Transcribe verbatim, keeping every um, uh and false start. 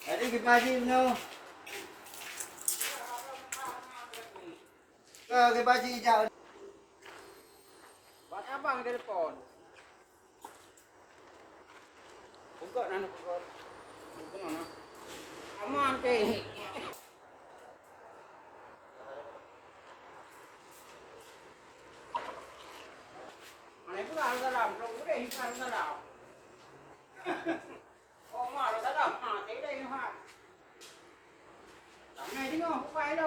Jadi gimana sih, no? Ke, ke basi jak. Buat abang telepon. Bungkot nang bungkot. Bungkot nang. Aman teh. Mana pula dalam? Belum boleh dalam. Oh, ma dalam. Ha, tidak ha. Tangai tengok, bukai dah.